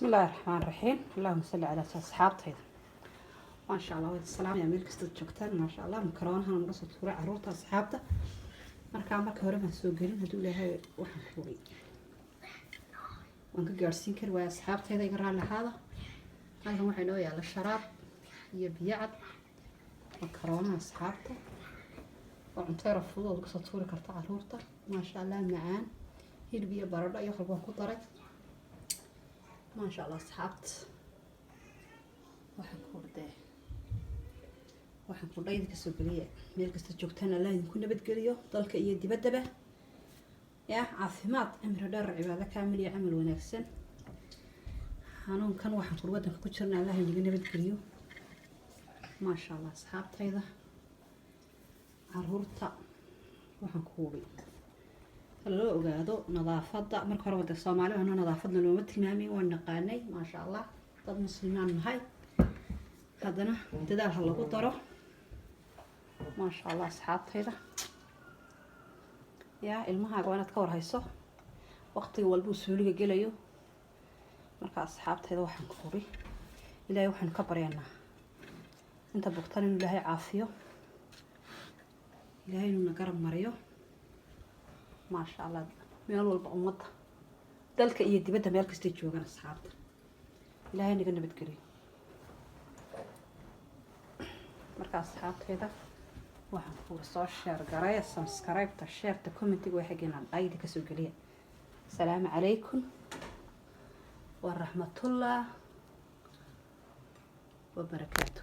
Bismi illaahi raxmaan raxiim. Allahuma salli calaa asxaabtayda. Maasha Allah, waad salaamaya meel kastaad joogtaan. Maasha Allah, makaroonahan naga soo tuuray caruurta, asxaabta. Markaa marka hore baan soo gelin, hadduu Ilaahay waxaan kuuri waan ka gaadhsiin kari waaya. Asxaabtayda, iga raalli ahaada. Halkan waxaa inoo yaalla sharaab iyo biyo cad, makaroonaha, asxaabta. Oo cunto yaro fudud ood kasoo tuuri karta caruurta. Maasha Allah, macaan, hilib iyo baradho iyo wax walba waan ku daray. Maasha Allah, asxaabta, waxaan ku dee waxaan ku dhayda kasoo geliya. Meel kasta joogtaan, Allah idinku nabadgeliyo, dalka iyo dibaddaba. Ya caafimaad, cimri dheer, cibaado kaamil iyo camal wanaagsan. Xanuunkan waxaan kur wadanka ku jirna, Allah inaga nabadgeliyo. Maasha Allah, asxaabtayda, caruurta waxaan ku hubi loo ogaado nadaafadda. Marka hore wada Soomaali ano nadaafadna looma tilmaamin, waan naqaanay. Maasha Allah, dad muslimaan nahay, haddana dadaal ha lagu daro. Maasha Allah, asxaabtayda, yaa ilmahaaga waa inaad ka warhayso waqtiga walbuu suuliga gelayo. Marka asxaabtayda, waxaan ku uri Ilaahay waxaanu ka baryaynaa inta bugtan inuu Ilaahay caafiyo, Ilaahay inuuna garab mariyo. Maasha Allah, meel walba ummadda, dalka iyo dibadda, meel kastay joogaan, asxaabta, Ilaahay naga nabadgeliyo. Marka asxaabtayda, waxaan kuuri soo share gareeya, subscribe-ta, share-ta, comment-iga waa xaggeena, dhayda kasoo geliya. Asalaamu calaykum waraxmatullah wabarakaatu.